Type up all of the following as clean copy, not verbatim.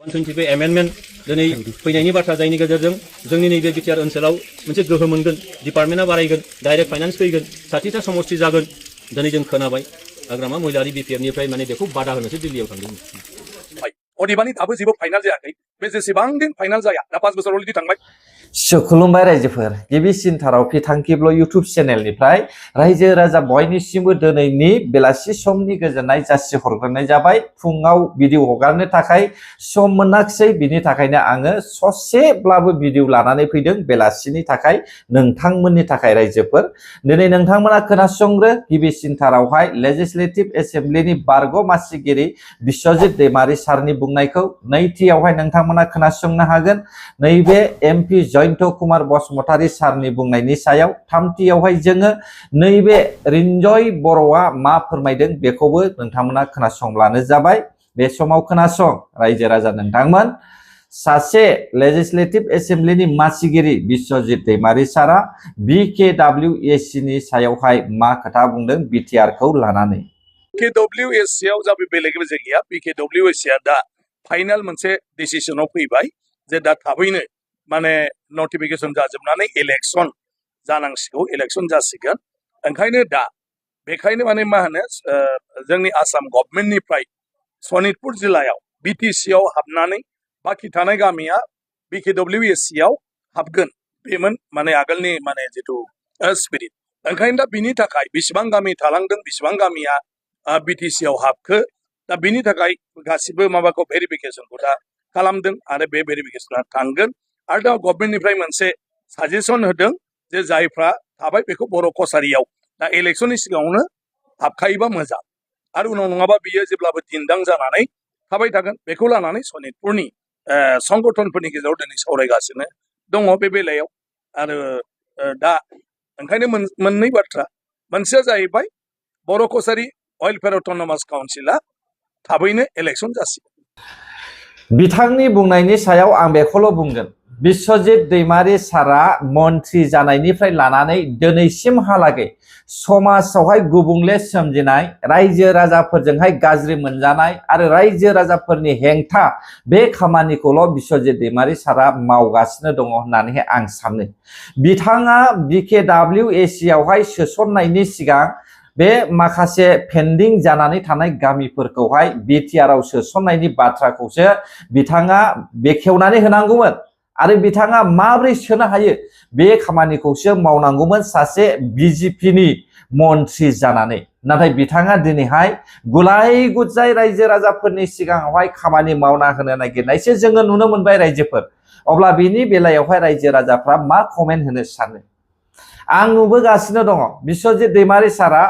125 amendment दिनै फैनायनि बाथ्रा जायनि गेजेरजों जोंनि नैबे बिटिआर ओनसोलाव मोनसे गोहो मोनगोन डिपार्टमेन्टआ बारायगोन डाइरेक्ट फाइनान्स फैगोन 60टा समष्टि जागोन दिनै जों खोनाबाय हाग्रामा महिलारि बिपिएफनिफ्राय माने बेखौ बादा होनोसो दिल्लीयाव थांदोंमोन अदेबानि दाबो जेबो फाइनाल जायाखै बे जेसेबां दिन फाइनाल जाया दा 5 बोसोर अलरेडि थांबाय खुलुमबाय रायजोफोर गिबिसिनथाराव फिथांखिब्ल इउटुब चेनेलनिफ्राय रायजो राजा बयनिसिमबो दिनैनि बेलासि समनि गोजोननाय जासिहरग्रोनाय जाबाय फुङाव भिडिअ हगारनो थाखाय सम मोनाखिसै बिनि थाखायनो आङो ससेब्लाबो भिडिअ लानानै फैदों बेलासिनि थाखाय नोंथांमोननि थाखाय रायजोफोर दिनै नोंथांमोना खोनासंग्रो गिबिसिनथारावहाय लेजिस्लेटिभ एसेम्ब्लिनि बारग' मासिगिरि बिश्वजित दैमारि सारनि बुंनायखौ नैथियावहाय नोंथांमोना खोनासंनो हागोन नैबे एमपि जयन्त कुमार बसुमतारी सारनि बुंनायनि सायाव थामथियावहाय जोङो नैबे रिन्जय बर'आ मा फोरमायदों बेखौबो नोंथांमोना खोनासंब्लानो जाबाय बे समाव खोनासं रायजो राजा नोंथांमोन सासे लेजिस्लेटिभ एसेम्ब्लिनि मासिगिरि बिश्वजित दैमारि सारा BKWAC नि सायावहाय मा खोथा बुंदों बिटिआर खौ लानानै BKWAC आव जा बेलेग जायगाया BKWAC आ दा फाइनाल मोनसे डिसिजनाव फैबाय जे दा थाबैनो माने नटिफिकेशन जाजोबनानै इलेक्शन जानांसिगौ इलेक्शन जासिगोन ओंखायनो दा बेखायनो माने मा होनो जोंनि आसाम गभर्नमेन्टनिफ्राय सनितपुर जिल्लायाव BTC आव हाबनानै बाखि थानाय गामिया BKWAC आव हाबगोन बेमोन माने आगोलनि माने जिथु स्पिरिट ओंखायनो दा बिनि थाखाय बेसेबां गामि थालांदों बेसेबां गामिया BTC आव हाबखो दा बिनि थाखाय गासिबो माबाखौ भेरिफिकेशनखौ दा खालामदों आरो बे भेरिफिकेशना थांगोन आरो दा गभर्नमेन्टनिफ्राय मोनसे साजेसन होदों जे जायफ्रा थाबाय बेखौ बर' कसारियाव दा इलेक्शननि सिगाङावनो हाबखायोबा मोजां आरो उनाव नङाबा बियो जेब्लाबो दिन्दां जानानै थाबाय थागोन बेखौ लानानै सनितपुरनि संगठनफोरनि गेजेराव दिनै सावरायगासिनो दङ बे बेलायाव आरो दा ओंखायनो मोननै बाथ्रा मोनसेया जाहैबाय बर' कसारि वेलफेयार अट'नमास काउन्सिला थाबैनो इलेक्शन जासिगोन बिथांनि बुंनायनि सायाव आं बेखौल' बुंगोन बिश्वजित दैमारि सारा मन्त्रि जानायनिफ्राय लानानै दिनैसिमहालागै समाजावहाय गुबुंले सोमजिनाय रायजो राजाफोरजोंहाय गाज्रि मोनजानाय आरो रायजो राजाफोरनि हेंथा बे खामानिखौल' बिश्वजित दैमारि सारा मावगासिनो दङ होननानैहाय आं सानो बिथाङा BKWAC आवहाय सोसननायनि सिगां बे माखासे पेन्डिं जानानै थानाय गामिफोरखौहाय BTR आव सोसननायनि बाथ्राखौसो बिथाङा बेखेवनानै होनांगौमोन आरो बिथाङा माबोरै सोनो हायो बे खामानिखौसो मावनांगौमोन सासे BJPनि मन्त्रि जानानै नाथाय बिथाङा दिनैहाय गुलाय गुजाय रायजो राजाफोरनि सिगाङावहाय खामानि मावना होनो नागिरनायसो जोङो नुनो मोनबाय रायजोफोर अब्ला बिनि बेलायावहाय रायजो राजाफ्रा मा कमेन्ट होनो सानो आं नुबोगासिनो दङ बिश्वजित दैमारि सारा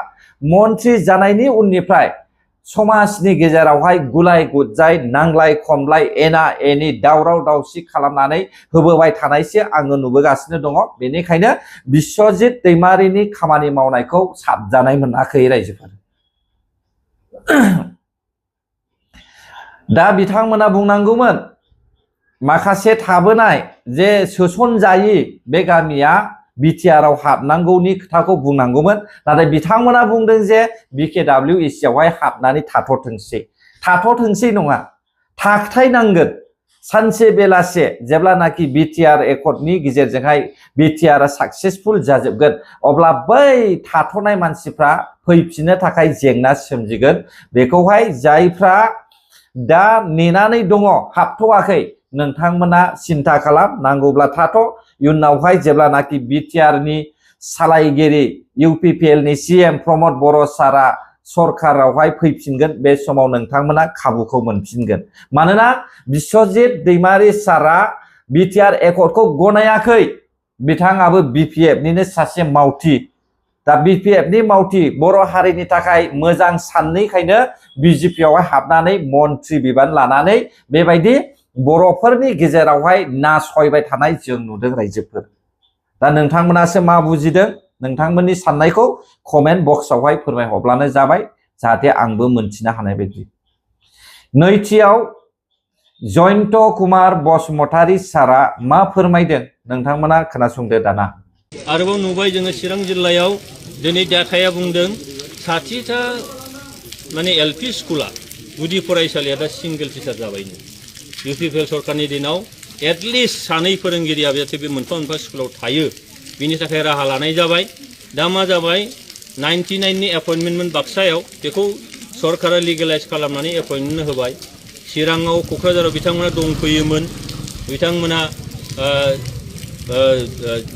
मन्त्रि जानायनि उननिफ्राय समाजनि गेजेरावहाय गुलाय गुजाय नांलाय खमलाय एना एनि दावराव दावसि खालामनानै होबोबाय थानायसो आङो नुबोगासिनो दङ बेनिखायनो बिश्वजित दैमारिनि खामानि मावनायखौ साबजानाय मोनाखै रायजोफोर दा बिथांमोना बुंनांगौमोन माखासे थाबोनाय जे सोसनजायि बे गामिया BTR आव हाबनांगौनि खोथाखौ बुंनांगौमोन नाथाय बिथांमोना बुंदों जे BKWAC आवहाय हाबनानै थाथ'थोंसै नङा थाखथायनांगोन सानसे बेलासे जेब्लानाखि BTR एकर्डनि गेजेरजोंहाय BTR आ साक्सेसफुल जाजोबगोन अब्ला बै थाथ'नाय मानसिफ्रा फैफिननो थाखाय जेंना सोमजिगोन बेखौहाय जायफ्रा दा नेनानै दङ हाबथ'वाखै नोंथांमोना सिन्था खालाम नांगौब्ला थाथ' इयुनावहाय जेब्लानाखि BTR नि सालायगिरि UPPL नि CM प्रमद बर' सारा सरकारावहाय फैफिनगोन बे समाव नोंथांमोना खाबुखौ मोनफिनगोन मानोना बिश्वजित दैमारि सारा BTR एकर्डखौ गनायाखै बिथाङाबो BPF निनो सासे मावथि दा BPF नि मावथि बर' हारिनि थाखाय मोजां साननायखायनो BJP आवहाय हाबनानै मन्त्रि बिबान लानानै बेबायदि बर'फोरनि गेजेरावहाय नासयबाय थानाय जों नुदों रायजोफोर दा नोंथांमोनासो मा बुजिदों नोंथांमोननि साननायखौ कमेन्ट बक्सआवहाय फोरमायहरब्लानो जाबाय जाहाथे आंबो मोनथिनो हानाय बायदि नैथियाव जयन्त कुमार बसुमतारी सारा मा फोरमायदों नोंथांमोना खोनासंदो दाना आरोबाव नुबाय जोङो चिरां जिल्लायाव दिनै डाटाया बुंदों 60टा माने LP स्कुला गुदि फरायसालिया दा सिंगल टिचार जाबायनो UPPL सरकारनि दिनाव एटलिस्ट सानै फोरोंगिरिया जाहाथे बे मोनफा मोनफा स्कुलाव थायो बिनि थाखाय राहा लानाय जाबाय दा मा जाबाय 99 नि एपइन्टमेन्टमोन बाक्सायाव बेखौ सरकारा लिगेलाइज खालामनानै एपइन्टमेन्ट होबाय चिराङाव क'क्राझाराव बिथांमोना दंफैयोमोन बिथांमोना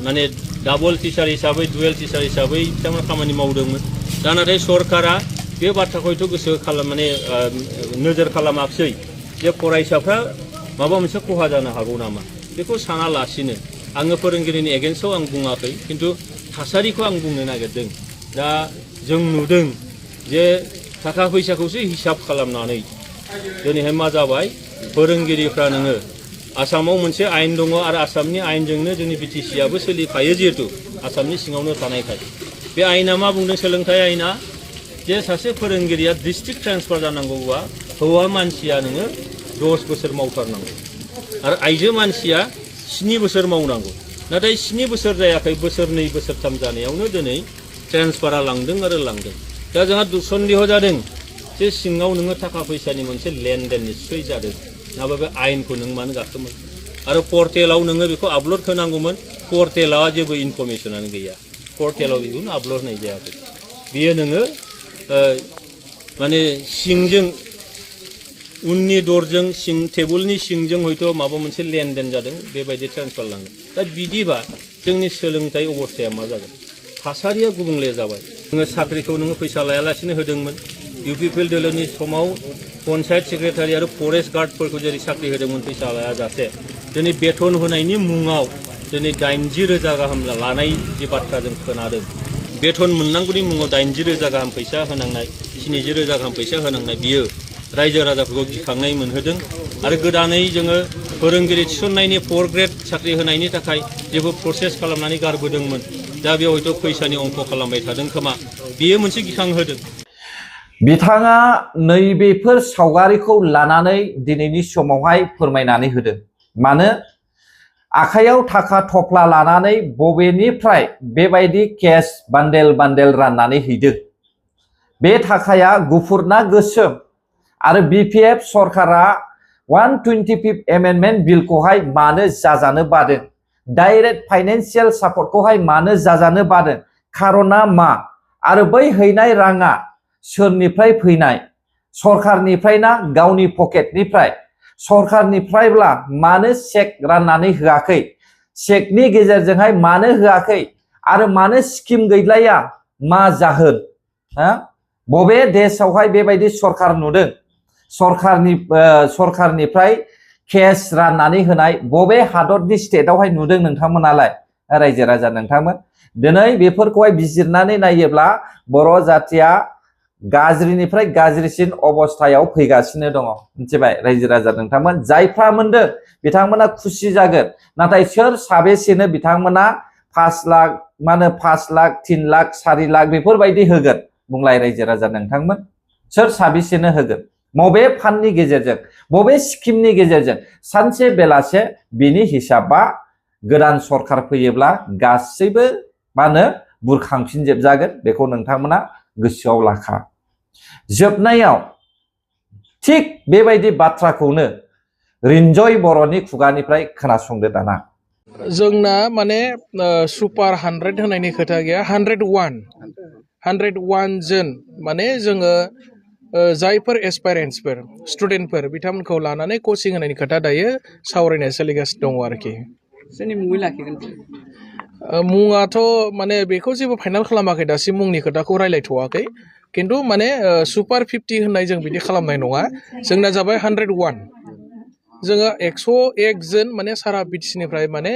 माने डाबल टिचार हिसाबै डुवेल टिचार हिसाबै बिथांमोना खामानि मावदोंमोन दा नाथाय सरकारा बे बाथ्राखौ हयथ' गोसो खालाम माने नोजोर खालामाखिसै जे फरायसाफ्रा माबा मोनसे खहा जानो हागौ नामा बेखौ सानालासिनो आङो फोरोंगिरिनि एगेन्स्टआव आं बुङाखै खिन्थु थासारिखौ आं बुंनो नागिरदों दा जों नुदों जे थाखा फैसाखौसो हिसाब खालामनानै दिनैहाय मा जाबाय फोरोंगिरिफ्रा नोङो आसामाव मोनसे आयेन दङ आरो आसामनि आयेनजोंनो जोंनि बिटिसिआबो सोलिफायो जिहेतु आसामनि सिङावनो थानायखाय बे आयेना मा बुंदों सोलोंथाइ आयेना जे सासे फोरोंगिरिया डिस्ट्रिक्ट ट्रेन्सफार जानांगौबा हौवा मानसिया नोङो 10 बोसोर मावथारनांगौ आरो आइजो मानसिया 7 बोसोर मावनांगौ नाथाय 7 बोसोर जायाखै बोसोरनै बोसोरथाम जानायावनो दिनै ट्रेन्सफारा लांदों आरो लांदों दा जोंहा सन्देह जादों जे सिङाव नोङो थाखा फैसानि मोनसे लेनदेन निस्सय जादों नङाबा बे आयेनखौ नों मानो गाखोमोन आरो पर्टेलाव नोङो बेखौ आपल'ड होनांगौमोन पर्टेलाव जेबो इनफरमेसनानो गैया पर्टेलाव बेखौनो आपल'ड होनाय जायाखै बियो नोङो माने सिंजों उननि दरजों सिं टेबुलनि सिंजों हयथ' माबा मोनसे लेनदेन जादों बेबायदि ट्रेन्सफार लाङो दा बिदिबा जोंनि सोलोंथाइ अबस्थाया मा जागोन थासारिया गुबुंले जाबाय नोङो साख्रिखौ नोङो फैसा लायालासिनो होदोंमोन UPPL दोलोनि समाव पन्चायत सेक्रेटारि आरो फरेस्ट गार्डफोरखौ जेरै साख्रि होदोंमोन फैसा लायाजासे दिनै बेथन होनायनि मुङाव दिनै 80,000 गाहाम लानाय जे बाथ्रा जों खोनादों बेथन मोननांगौनि मुङाव 80,000 गाहाम फैसा होनांनाय 70,000 गाहाम फैसा होनांनाय बियो रायजो राजाफोरखौ गिखांनाय मोनहोदों आरो गोदानै जोङो फोरोंगिरि थिसननायनि 4 ग्रेड साख्रि होनायनि थाखाय जेबो प्रसेस खालामनानै गारबोदोंमोन दा बेयाव हयथ' फैसानि अंक खालामबाय थादों खोमा बियो मोनसे गिखां होदों बिथाङा नैबेफोर सावगारिखौ लानानै दिनैनि समावहाय फोरमायनानै होदों मानो आखायाव थाखा थफ्ला लानानै बबेनिफ्राय बेबायदि केस बान्डेल बान्डेल राननानै हैदों बे थाखाया गुफुर ना गोसोम आरो BPF सरकारा 125 एमेन्डमेन्ट बिलखौहाय मानो जाजानो बादों डाइरेक्ट फाइनेन्सियेल सापर्टखौहाय मानो जाजानो बादों खारना मा आरो बै हैनाय राङा सोरनिफ्राय फैनाय सरकारनिफ्राय ना गावनि पकेटनिफ्राय सरकारनिफ्रायब्ला मानो चेक राननानै होआखै चेकनि गेजेरजोंहाय मानो होआखै आरो मानो स्किम गैलाया मा जाहोन बबे देशआवहाय बेबायदि सरकार नुदों सरकारनिफ्राय केस राननानै होनाय बबे हादरनि स्टेटआवहाय नुदों नोंथांमोनालाय रायजो राजा नोंथांमोन दिनै बेफोरखौहाय बिजिरनानै नायोब्ला बर' जातिया गाज्रिनिफ्राय गाज्रिसिन अबस्थायाव फैगासिनो दङ मिथिबाय रायजो राजा नोंथांमोन जायफ्रा मोनदों बिथांमोना खुसि जागोन नाथाय सोर साबेसेनो बिथांमोना 5 लाख 5 लाख 3 लाख 4 लाख बेफोरबायदि होगोन बुंलाय रायजो राजा नोंथांमोन सोर साबेसेनो होगोन बबे फान्डनि गेजेरजों बबे स्किमनि गेजेरजों सानसे बेलासे बिनि हिसाबा गोदान सरकार फैयोब्ला गासैबो बुरखांफिनजोबजागोन बेखौ नोंथांमोना गोसोआव लाखा जोबनायाव थिक बेबायदि बाथ्राखौनो रिन्जय बर'नि खुगानिफ्राय खोनासंदो दाना जोंना माने सुपार 100 होनायनि खोथा गैया 101 जोन माने जोङो जायफोर एसपायरेन्ट्सफोर स्टुडेन्टफोर बिथांमोनखौ लानानै कचिं होनायनि खोथा दायो सावरायनाय सोलिगासिनो दङ आरोखि सोरनि मुङै लाखिगोन मुङाथ' माने बेखौ जेबो फाइनाल खालामाखै दासिम मुंनि खोथाखौ रायलायथ'वाखै खिन्थु माने सुपार 50 होननाय जों बिदि खालामनाय नङा जोंना जाबाय 101 जोङो 101 जोन माने सारा बिटिसिनिफ्राय माने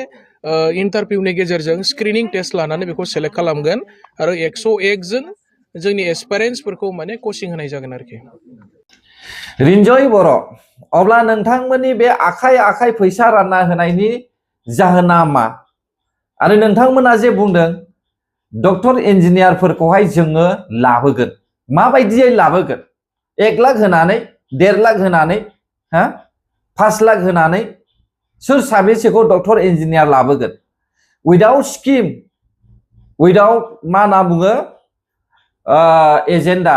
इन्टारभिउनि गेजेरजों स्क्रिनिं टेस्ट लानानै बेखौ सेलेक्ट खालामगोन आरो 101 जोन जोंनि एसपायरेन्ट्सफोरखौ माने कचिं होनाय जागोन आरोखि रिन्जय बर' अब्ला नोंथांमोननि बे आखाइ आखाइ फैसा रानना होनायनि जाहोना मा आरो नोंथांमोना जे बुंदों डक्टर इन्जिनियारफोरखौहाय जोङो लाबोगोन माबायदियै लाबोगोन 1 लाख होनानै 1.5 लाख होनानै 5 लाख होनानै सोर साबेसेखौ डक्टर इन्जिनियार लाबोगोन उइदाउट स्किम उइदाउट मा होनना बुङो एजेन्डा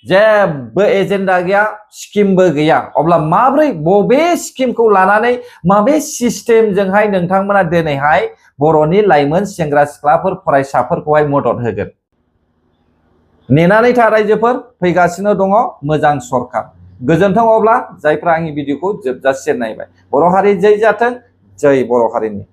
जेबो एजेन्डा गैया स्किमबो गैया अब्ला माब्रै बबे स्किमखौ लानानै माबे सिस्टेमजोंहाय नोंथांमोना दिनैहाय बर'नि लाइमोन सेंग्रा सिख्लाफोर फरायसाफोरखौहाय मदद होगोन नेनानै था रायजोफोर फैगासिनो दङ मोजां सरकार गोजोन्थों अब्ला जायफ्रा आंनि भिडिअखौ जोबजासिम नायबाय बर' हारि जै जाथों जै बर' हारिनि